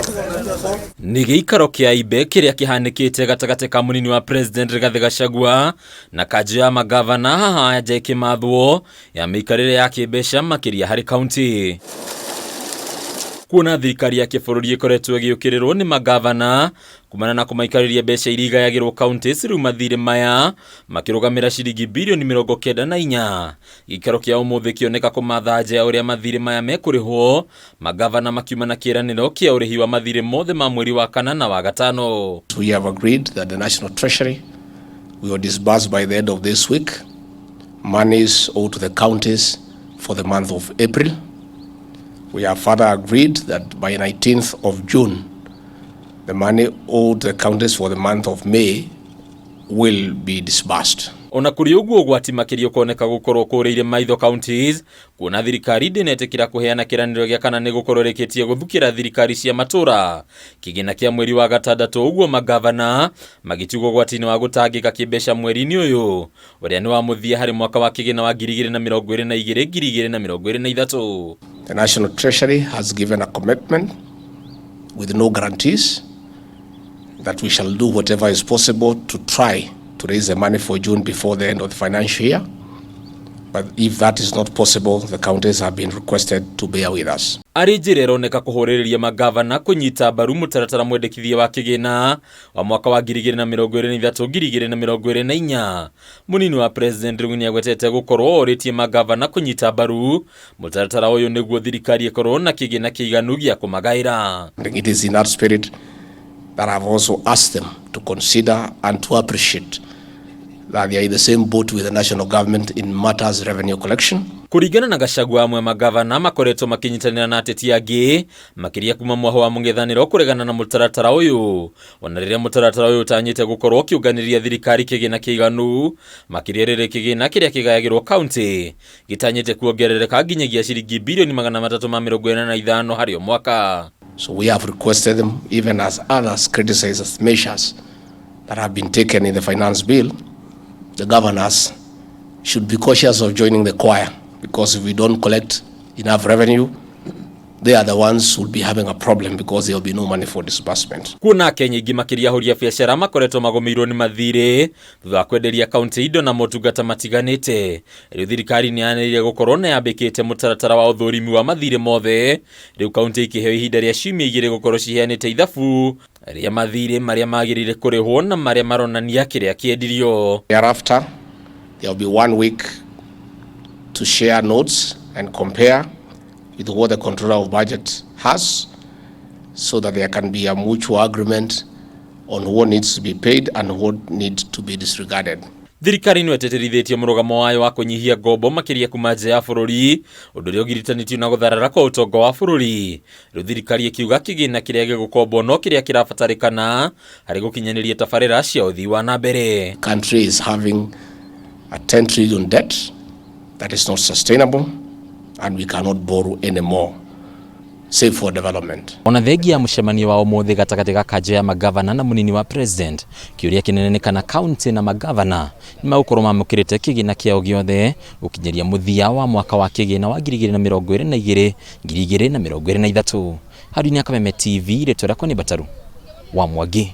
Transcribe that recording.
Nĩ gĩikaro kĩa Ibe kĩrĩa kĩhanĩkĩte gatagatĩ ka mũnini wa President Rigathĩ Gachagua na kanjũ ya magavana haha nja ĩkĩmathwo ya mĩikarĩre ya kĩmbeca makĩria harĩ kaunti. Kuona thirikari ya kĩbũrũri ĩkoretwo ĩgĩũkĩrĩrwo nĩ magavana kumana na kũmaikarĩria mbeca iria igayagĩrwo kaunti rĩu mathirĩ maya makĩrũgamĩra ciringi birioni 94. Gĩikaro kĩa ũmũthĩ kĩoneka kũmatha nja ya ũrĩa mathirĩ maya mekũrĩhwo, magavana makiuma na kĩĩranĩro kĩa ũrĩhi wa mathirĩ mothe ma mweri wa kana na wa gatano. We have agreed that the National Treasury will disburse by the end of this week monies owed to the counties for the month of April. We have further agreed that by 19th of June, the money owed to the counties for the month of May will be disbursed. Ona kũrĩ ũguo, ũgwati makĩria ũkoneka gũkorwo kũrĩire maitho counties, kuona thirikari ndĩnetĩkĩra kũheana kĩranĩro gĩa kana nĩ gũkorwo ĩrĩkĩtie gũthukĩra thirikari cia matũra kĩgĩna kĩa mweri wa gatandatũ. Ũguo magavana magĩtigwo ũgwati-inĩ wa gũtangĩka kĩmbeca mweri-inĩ ũyũ ũrĩa nĩ wa mũthia harĩ mwaka wa kĩgĩna wa 2022 2023. The National Treasury has given a commitment with no guarantees that we shall do whatever is possible to try to raise the money for June before the end of the financial year. But if that is not possible, the counties have been requested to bear with us. Arĩ njĩra ĩroneka kũhũrĩrĩria magavana kũnyita mbaru mũtaratara mwendekithia wa kĩgĩna wa mwaka wa 2023 2024, mũnini wa President rĩu nĩagwetete gũkorwo orĩtie magavana kũnyita mbaru mũtaratara ũyũ nĩguo thirikari ĩkorwo na kĩgĩna kĩiganu gĩa kũmagaĩra. It is in that spirit that I've also asked them to consider and to appreciate that they are in the same boat with the national government in matters revenue collection. Kũringana na Gachagua, amwe magavana makoretwo makĩnyitanĩra na ateti angĩ makĩria kuma mwaho wa mũng'ethanĩro kũregana na mũtaratara ũyũ, ona rĩrĩa mũtaratara ũyũ ũtanyĩte gũkorwo ũkĩũnganĩria thirikari kĩgĩna kĩiganu, makĩria rĩrĩ kĩgĩna kĩrĩa kĩgayagĩrwo kaunti gĩtanyĩte kuongerereka nginyagia ciringi birioni 385 harĩ o mwaka. So we have requested them, even as others criticize measures that have been taken in the finance bill, the governors should be cautious of joining the choir, because if we don't collect enough revenue, they are the ones who will be having a problem because there will be no money for disbursement. Kuona Kenya ingĩ makĩria ahũri a biacara makoretwo magũmĩirwo nĩ mathirĩ thutha wa kwenderia kaunti indo na motungata matiganĩte, rĩu thirikari nĩ yanĩrĩire gũkorwo na yambĩkĩte mũtaratara wa ũthũrimi wa mathirĩ mothe. Rĩu kaunti ikĩheo ihinda rĩa ciumia 2 gũkorwo ciheanĩte ithabu rĩa mathirĩ marĩa magĩrĩire kũrĩhwo na marĩa maronania kĩrĩa kĩendirio. Thereafter, there will be one week to share notes and compare with what the Controller of Budget has, so that there can be a mutual agreement on what needs to be paid and what needs to be disregarded. Thirikari nĩ ĩtĩtĩrithĩtie mũrũgamo wayo wa kũnyihia ngombo makĩria kuma nja ya bũrũri, ũndũ ũrĩa ũgiritanĩtio na gũtharara kwa ũtonga wa bũrũri. Rĩu thirikari ĩkiuga kĩgĩna kĩrĩa gĩgũkombwo no kĩrĩa kĩrabatarĩkana harĩ gũkinyanĩria tabarĩra cia ũthii wa na mbere. Country is having a 10 trillion debt that is not sustainable, and we cannot borrow anymore, save for development. Ona thengia ya mũcemanio wa ũmũthĩ gatagatĩ ga kanjũ ya magavana na mũnini wa President, kĩũria kĩnene nĩ kana kaunti na magavana nĩ magũkorwo mamũkĩrĩte kĩgĩna kĩao gĩothe gũkinyĩria mũthia wa mwaka wa kĩgĩna wa 2022 2023. Harũni Kameme TV, rĩtwa rĩakwa nĩ Bataru wa Mwangi.